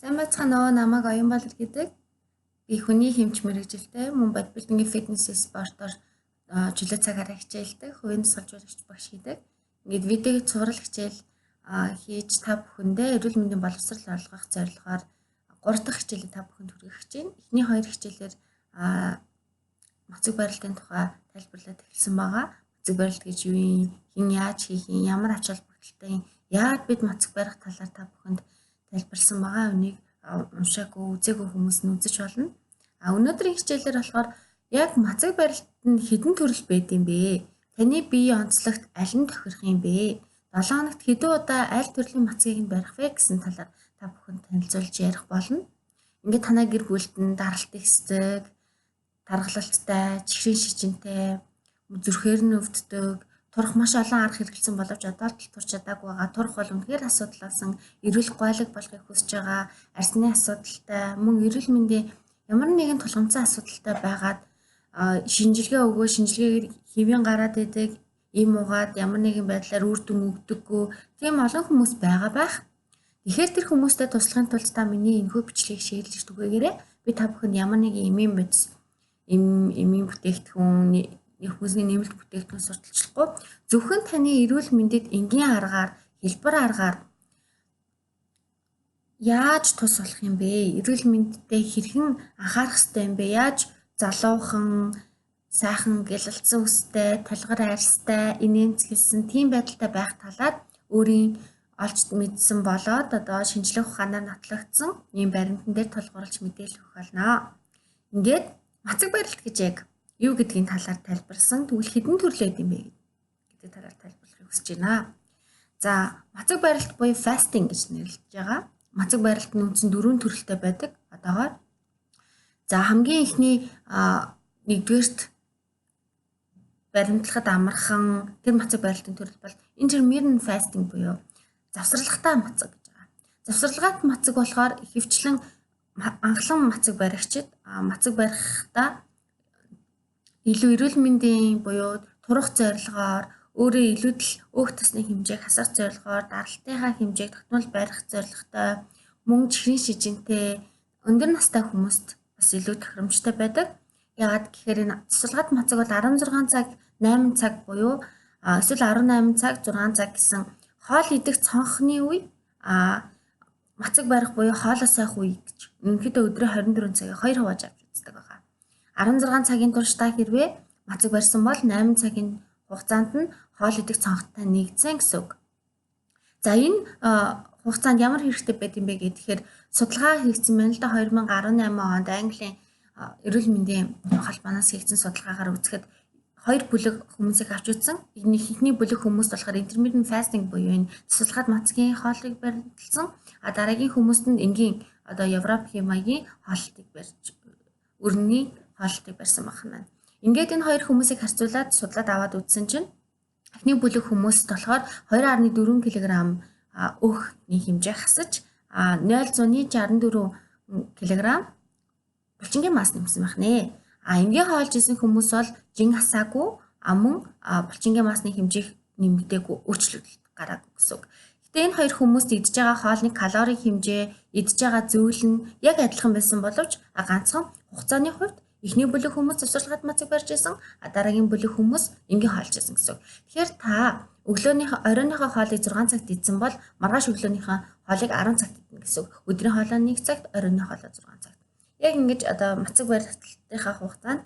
Сайн байцгаана уу? Намайг Оюнбалар гэдэг. Би хүний хэмч мэргэжилтэй, мөн бодибилдингийн фитнес спортоор чөлөө цагаараа хичээлдэг, хувийн дасгалжуулагч багш гэдэг. Ингээд видеог цуврал хичээл хийж та бүхэндээ эрүүл мэндийн боловсрол олгох зорилгоор 3 дахь хичээлийг та бүхэнд хүргэх гэж байна. Эхний 2 хичээлээр мацаг барилтын тухай тайлбарлаад эхэлсэн байгаа. Мацаг барилт гэж юу юм, хэн яаж хийх юм, ямар ач холбогдолтой юм, яагаад бид мацаг барих талаар та бүхэнд тайлбарлсан байгаа. Үнийг уншаагүй, үзээгүй хүмүүс нь үзэж болно. А өнөөдрийн хичээлээр болохоор яг мацаг барилт нь хэдэн төрөл байд юм бэ? Таны биеийн онцлогт аль нь тохирох юм бэ? 7 хоногт хэдэн удаа аль төрлийн мацгийг нь барих вэ гэсэн талаар та бүхэнд танилцуулж ярих болно. Ингээд танай гэр бүлд нь даралт ихсдэг, таргалалттай, чихрийн шижинтэй, зүрхээр нь өвддөг, турах маш олон арга хэрэглэсэн боловч одоо л турч чадаагүй байгаа. Турах бол үнэхээр асуудал болсон, эрүүл гуайлаг болохыг хүсэж байгаа, арьсны асуудалтай, мөн эрүүл мэндийн ямар нэгэн тулгамдсан асуудалтай байгаад шинжилгээ өгөө, шинжилгээгээр хэвийн гараад идэг, им угаад ямар нэгэн байдлаар үр дүн өгдөггүй тийм олон хүмүүс байгаа байх. Тэгэхээр тэр хүмүүстэй туслахын тулд та миний энэхүү бичлэгийг шеэрлэж түгээгээрэй. Би та бүхэнд ямар нэгэн эмийн бодис, эмийн бүтээгдэхүүн, хүмүүсийн нэмэлт бүтээгдэхүүн сурталчлахгүй, зөвхөн таны эрүүл мэндэд энгийн аргаар, хэлбэр аргаар яаж тус болох юм бэ? Эрүүл мэндэд хэрхэн анхаарах ёстой юм бэ? Яаж залуухан, сайхан гялалцсан үстэй, талгар арьстай, инээмсэглэсэн тийм байдалтай байх талаар өөрийн олж мэдсэн болоод одоо шинжлэх ухаанаар нотлогдсон ийм баримтан дээр тулгуурлаж мэдээлэл өгөх болно. Ингээд мацаг барилт гэж яг юу гэдгийг талаар тайлбарласан. Тэгвэл хэдэн төрөл байд юм бэ гэдэг талаар тайлбарлахыг хүсэж байна. За, мацаг барилт буюу fasting гэж нэрлэж байгаа. Мацаг барилт нь үндсэн 4 төрөлтэй байдаг одоогоор. За, хамгийн эхний нэгдүгээрт баримтлахад амархан тэр мацаг барилтын төрөл бол intermittent fasting буюу завсарлагатай мацаг гэж байгаа. Завсарлагатай мацаг болохоор ихэвчлэн анхлан мацаг баригчид мацаг барихтаа илүү эрүүл мэндийн буюу турах зорилгоор, өөрөө илүүдэл өөх тосны хэмжээг хасах зорилгоор, даралтынхаа хэмжээг тогтмол барих зорилготой, мөн чихрийн шижинтэй, өндөр настай хүмүүст бас илүү тохиромжтой байдаг. Яагаад гэхээр энэ завсарлагат мацаг бол 16 цаг 8 цаг буюу эсвэл 18 цаг 6 цаг гэсэн хоол идэх цонхны үе, мацаг барих буюу хоолоо сойх үе гэж ерөнхийдөө өдрийн 24 цагийг хоёр хувааж авч үздэг байгаа. 16 цагийн турш та хэрвээ мацаг барьсан бол 8 цагийн хугацаанд нь хоол идэх цонхтой нэгдсэн гэсэн үг. За, энэ хугацаанд ямар хэрэгтэй байд юм бэ гэхээр судалгаа хийгдсэн байна л да. 2018 онд Английн эрүүл мэндийн холбооноос хийгдсэн судалгаагаар үзэхэд хоёр бүлэг хүмүүсийг авч үзсэн. Эхний бүлэг хүмүүст болохоор intermittent fasting буюу энэ завсарлагат мацгийн хоолыг баримталсан. А дараагийн хүмүүст нь энгийн одоо Европын маягийн хоолтыг барьж, өрнөний хоолтыг барьсан байна. Ингээд энэ хоёр хүмүүсийг харьцуулаад судлаад аваад үзсэн чинь эхний бүлэг хүмүүст болохоор 2.4 кг өөхний хэмжээ хасаж, 0.64 кг булчингийн масс нэмсэн байх нэ. А энгийн хоолж исэн хүмүүс бол жин хасаагүй, а мөн булчингийн массны хэмжээх нэмэгдээгүй, өөрчлөлт гараагүй гэсэн үг. Гэтэ энэ хоёр хүмүүст идж байгаа хоолны калорийн хэмжээ, идж байгаа зүйл нь яг адилхан байсан боловч ганцхан хугацааны хувьд эхний бүлэг хүмүүс завсарлагат мацаг барьж исэн, а дараагийн бүлэг хүмүүс энгийн хоолж исэн гэсэн үг. Тэгэхээр та өглөөнийхөө, оройныхоо хоолыг 6 цагт идсэн бол маргааш өглөөнийхөө хоолыг 10 цагт иднэ гэсэн үг. Өдрийн хоолоо 1 цагт, оройны хоолоо 6 цагт. Яг ингэж одоо мацаг барилтынхаа хугацаанд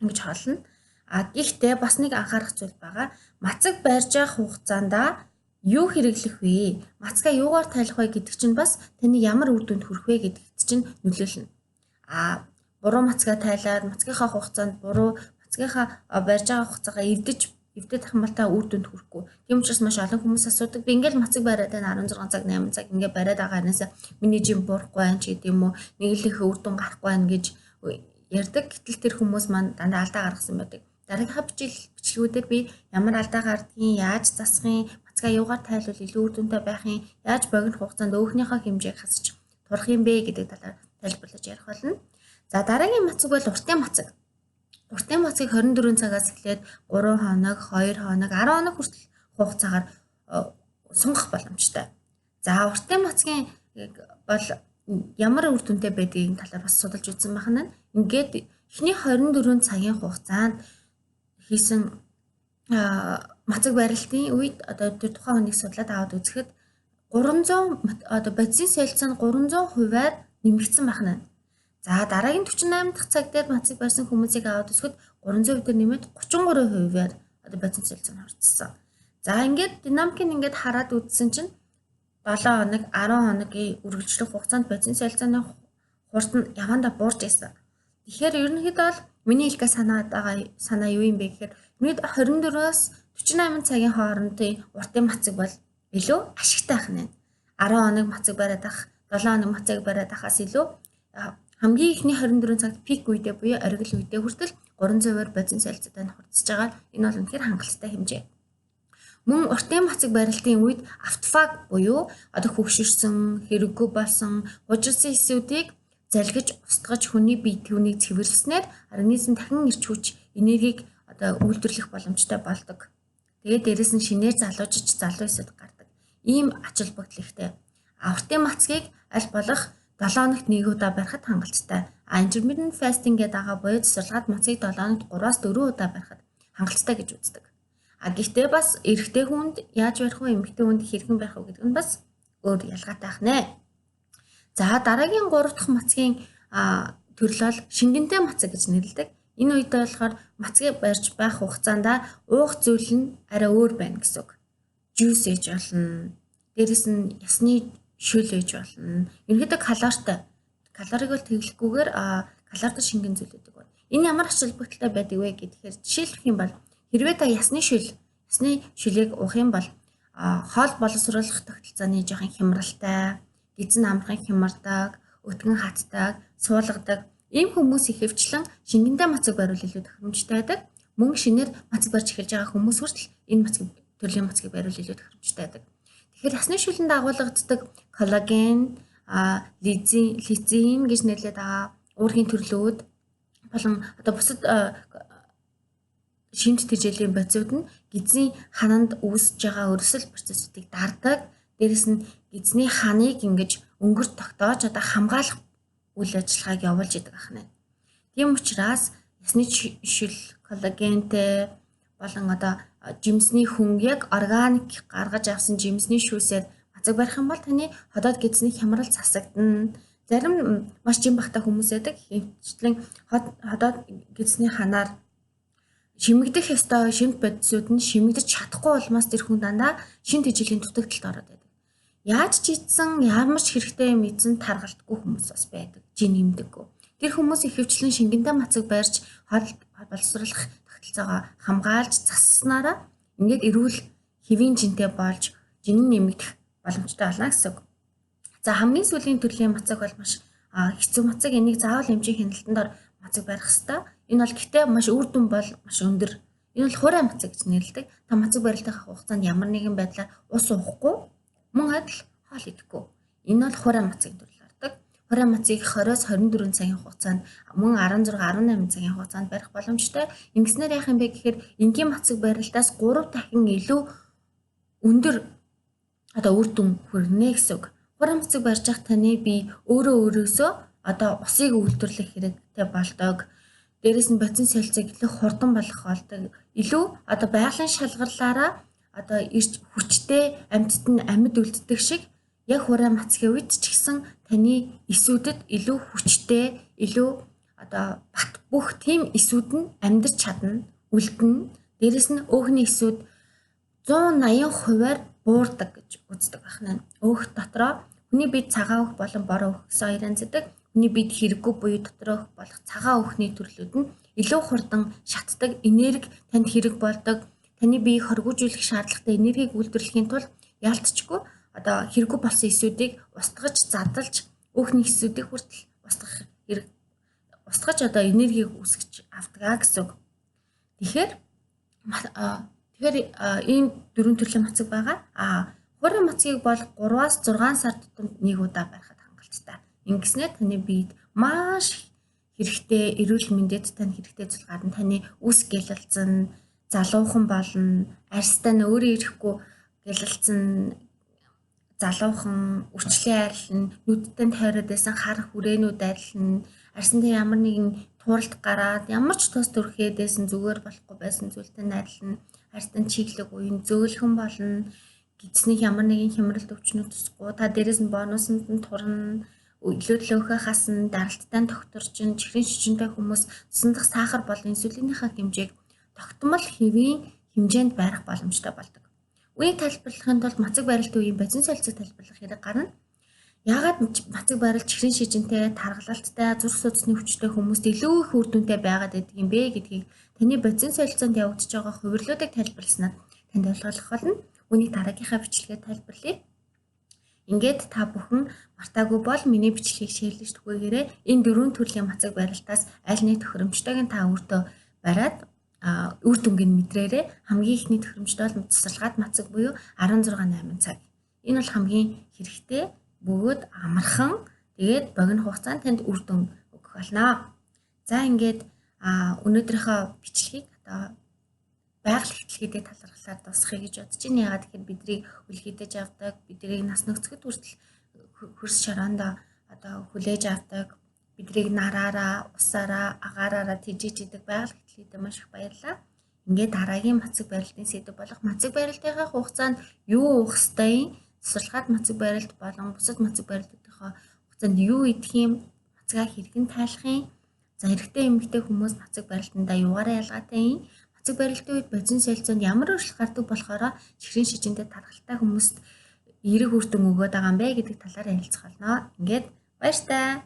ингэж хоолно. А гэхдээ бас нэг анхаарах зүйл байгаа. Мацаг барьж байгаа хугацаанд юу хэрэглэх вэ? Мацгаа юугаар тайлах вэ гэдэг чинь бас таны ямар үр дүнд хүрэх вэ гэдэгт чинь нөлөөлнө. А буруу мацгаа тайлаад, мацгийнхаа хугацаанд буруу мацгийнхаа барьж байгаа хугацаагаа эвдэж эвдээд ах юм бол та үр дүнд хүрэхгүй. Тийм учраас маш олон хүмүүс асуудаг. Би ингээл мацаг бариад байна, 16 цаг 8 цаг ингээ бариад байгаа хараасаа миний жин буурахгүй байна ч гэдэм үү. Нэг л их үр дүн гарахгүй байна гэж ярьдаг. Гэтэл тэр хүмүүс маань дандаа алдаа гаргасан байдаг. Дараагийнхаа бичлэгүүдээр би ямар алдаа гардгийг, яаж засахын, мацгаа юугаар тайлбал илүү үр дүнтэй байх юм, яаж богино хугацаанд өөхнийхөө хэмжээг хасаж турах юм бэ гэдэг талаар тайлбарлаж ярих болно. За, дараагийн мацаг бол уртын мацаг. Уртын мацгийг 24 цагаас эхлээд 3 хоног, 2 хоног, 10 хоног хүртэл хугацаагаар сунгах боломжтой. За, уртын мацгийн бол ямар үр дүнтэй байдгийг талаар бас судалж үзсэн байна. Ингээд эхний 24 цагийн хугацаанд хийсэн мацаг барилтын үед одоо тэр тухайн хүнийг судлаад аваад үзэхэд 300 одоо бодисын солилцоо нь 300%-аар нэмэгдсэн байна. За дараагийн 48 дахь цаг дээр мацаг барьсан хүмүүсийг аваад үзэхэд 300% дээр нэмээд 33%-аар одоо бодисын солилцоо нь хурцсан. За ингээд динамикийг ингээд хараад үзсэн чинь 7 хоног, 10 хоногийн үргэлжлэх хугацаанд бодисын солилцооны хурд нь явандаа буурч байсан. Тэгэхээр ерөнхийдөө бол миний хэлэх санаад байгаа санаа юу юм бэ гэхээр ерөнхийдөө 24-өөс 48 цагийн хоорондын уртын мацаг бол илүү ашигтай байх нэ. 10 хоног мацаг бариад ах, 7 хоног мацаг бариад ахаас илүү хамгийн эхний 24 цагт peak үедээ буюу оргил үедээ хүртэл 300%-аар бодисын солилцоотой нь хурцсаж байгаа. Энэ бол үнэхээр хангалттай хэмжээ. Мөн уртын мацаг барилтын үед autophagy буюу одоо хөгшөрсөн, хэрэггүй болсон, хужирсан эсүүдийг залгиж, устгаж хүний бие түүнийг цэвэрлснээр организм дахин эрч хүч, энергийг одоо үйлдвэрлэх боломжтой болдог. Тэгээд дээрэс нь шинээр залуужиж залуу эсүүд гардаг. Ийм ач холбогдол ихтэй. А уртын мацгийг аль болох 7 хоногт нэг удаа барихад хангалттай. А intermittent fasting гэдэг байгаа буюу завсарлагаат мацгийг 7 хоногт 3-аас 4 удаа барихад хангалттай гэж үздэг. А гэхдээ бас эрэгтэй хүнд яаж барих вэ, эмэгтэй хүнд хэрхэн барих вэ гэдэг нь бас өөр ялгаатай ах нэ. За дараагийн 3 дахь мацгийн төрөл бол шингэнтэй мацаг гэж нэрлэдэг. Энэ үед болохоор мацгийг барьж байх хугацаанд уух зүйл нь арай өөр байна гэсэн үг. Juice ээж болно. Дээрэс нь ясны шөл ээж болно. Ерөнхийдөө калоритой. Калорийг бол тэглэхгүйгээр калоритой шингэн зүйл гэдэг байна. Энэ ямар ач холбогдолтой байдаг вэ гэхээр жишээлбэх юм бол хэрвээ та ясны шөлийг уух юм бол хоол боловсруулах тогтолцооны жоохон хямралтай, гэдэс нь амархан хямардаг, өтгөн хатдаг, суулгадаг ийм хүмүүс ихэвчлэн шингэнтэй мацаг бариул илүү тохиромжтой байдаг. Мөн шинээр мацаг барьж эхэлж байгаа хүмүүс хүртэл энэ мацаг төрлийн мацгийг бариул илүү тохиромжтой байдаг. Тэгэхээр ясны шүлэнд агуулгаддаг коллаген, лизин гэж нэрлэдэг байгаа уургийн төрлүүд болон одоо бусад шимт тэжээлийн бодисууд нь гэдэсний хананд үүсэж байгаа өрсөл процессуудыг дардаг. Дээрэс нь гэдэсний ханыг ингэж өнгөрт тогтоож одоо хамгаалах үйл ажиллагааг явуулж идэг ахна. Тийм учраас ясны шүл, коллагентэй болон одоо жимсний хүн яг органик гаргаж авсан жимсний шүүсээр мацаг барих юм бол таны ходоод гэдэсний хямрал засагдана. Зарим маш жин багтай хүмүүс байдаг. Хэмжлэн ходоод гэдэсний ханаар шимэгдэх ёстой шимт бодисууд нь шимэгдэж чадахгүй улмаас тэр хүн дандаа шин тэжээлийн дутагдалд ороод байдаг. Яаж ч ийдсэн, ямар ч хэрэгтэй юм ийдсэн таргалтгүй хүмүүс бас байдаг. Жин нэмдэггүй. Тэр хүмүүс ихэвчлэн шингэнтэй мацаг барьж хоол боловсруулах тогтолцоогоо хамгаалж засснараа ингээд эрүүл хэвийн жинтэй болж жин нэмэгдэх боломжтой болно гэсэн үг. За хамгийн сүүлийн төрлийн мацаг бол маш хэцүү мацаг. Энийг заавал эмчийн хяналтанд ор мацаг барих ёстой. Энэ бол гэхдээ маш үр дүн бол маш өндөр. Энэ бол хуурай мацаг гэж нэрлэдэг. Та мацаг барилтынхаа хугацаанд ямар нэгэн байдлаар ус уухгүй, мөн адил хоол идэхгүй. Энэ бол хуурай мацгийн төрөл ордог. Хуурай мацыг 20-оос 24 цагийн хугацаанд мөн 16 18 цагийн хугацаанд барих боломжтой. Ингэснээр яах юм бэ гэхээр энгийн мацаг барилтаас 3 дахин илүү өндөр одоо үр дүн хүрнэ гэсэн үг. Хуурай мацаг барьж явах таны бие өөрөө өөрөөсөө одоо усыг үйлдвэрлэх хэрэгтэй болдог. Дээрэс нь бодисын солилцоог илүү хурдан болгох болдог. Илүү одоо байгалийн шалгарлаараа одоо ирч хүчтэй амьтад нь амьд үлддэг шиг яг хуурай мацгийн үед ч гэсэн таны эсүүдэд илүү хүчтэй, илүү одоо бат бөх тийм эсүүд нь амьдарч чадна, үлдэнэ. Дээрэс нь өөхний эсүүд 180%-аар буурдаг гэж үздэг байна. Өөх дотроо хүний биед цагаан өөх болон бороо өөх гэсэн хоёр янз байдаг. Хүний биед хэрэггүй буюу дотроо өөх болох цагаан өөхний төрлүүд нь илүү хурдан шатдаг, энерги танд хэрэг болдог. Таны биеийг хоргиужуулах шаардлагатай энергийг үйлдвэрлэхийн тулд яалтчгүй одоо хэрэггүй болсон эсүүдийг устгаж, задалж, өөхний эсүүдийг хүртэл устгах хэрэг устгаж одоо энергийг үүсгэж авдаг гэсэн үг. Тэгэхээр ийм дөрвөн төрлийн мацаг байгаа. А хуурай мацгийг бол 3-аас 6 сар тутамд нэг удаа барихад хангалттай. Ингэснээр таны биед маш хэрэгтэй эрүүл мэндэд тань хэрэгтэй зүйл гарна. Таны үс гялалзан, залуухан болно, арьстай нь өөрөө ирэхгүй гялалзан, Залуухан, үрчлэн арилна, нүдтэй тойроод байсан хар хүрээнүүд арилна, арьсан дээр ямар нэгэн тууралт гараад ямар ч тус төрхөөд байсан зүгээр болохгүй байсан зүйлтэй арилна, арьсан чиглэг уян зөөлхөн болно, гидсний ямар нэгэн хямралт өвчнүүд тусахгүй, та дээрээс нь бонусанд нь турна, илүү төлөөхөө хасна, даралттай тогтворчин, чихрийн шижинтэй хүмүүс цусан дах сахар болон инсулинийхаа хэмжээг тогтмол хэвийн хэмжээнд байрах боломжтой болдог. Үнийг тайлбарлахын тулд мацаг барилтын үеийн бодис солилцоог тайлбарлах хэрэг гарна. Яагаад мацаг барилт чихрийн шижинтэй, таргалалттай, зүрх судасны өвчтэй хүмүүст илүү их үр дүнтэй байгаад байдаг юм бэ гэдгийг таны бодис солилцоонд явагдаж байгаа хувирлуудыг тайлбарласнаар танд ойлгох болно. Үүнийг дараагийнхаа бичлэгээр тайлбарлая. Ингээд та бүхэн мартаагүй бол миний бичлэгийг share лэж түгээгээрэй. Энэ дөрвөн төрлийн мацаг барилтаас аль нэг тохиромжтойг нь та өөртөө бариад үр дүнг нь мэдрээрэй. Хамгийн эхний тохиромжтой бол цэцэрлэгаад мацаг буюу 16 8 цаг. Энэ бол хамгийн хэрэгтэй бөгөөд амархан, тэгээд богино хугацаанд танд үр дүн өгөх болно. За, ингээд өнөөдрийнхөө бичлэгийг одоо байгаль хэтлэхийдээ талархлаар дуусгахыг гэж бодож байна. Яагаад гэхээр биднийг үлгийдэж авдаг, биднийг нас нөхцөд хүртэл хөрс шороондоо одоо хүлээж авдаг, биднийг нараараа, усаараа, агаараараа тэжээж идэг байгаль хэтлэхийдээ маш их баярлалаа. Ингээд дараагийн мацаг барилтын сэдэв болох мацаг барилтынхаа хугацаанд юу уух ёстой юм, цэцэрлэгаад мацаг барилт болон бусад мацаг барилтуудынхаа хугацаанд юу идэх юм, мацгаа хэрхэн тайлах юм, за, эрэгтэй эмэгтэй хүмүүс мацаг барилтандаа юугаараа ялгаатай юм, мацаг барилтын үед бодис солилцоонд ямар өөрчлөлт гардаг болохоор чихрийн шижинтэй тархалтай хүмүүст эерэг үр дүн өгөөд байгаа юм бэ гэдэг талаар ярилцах болно. Ингээд баяртай.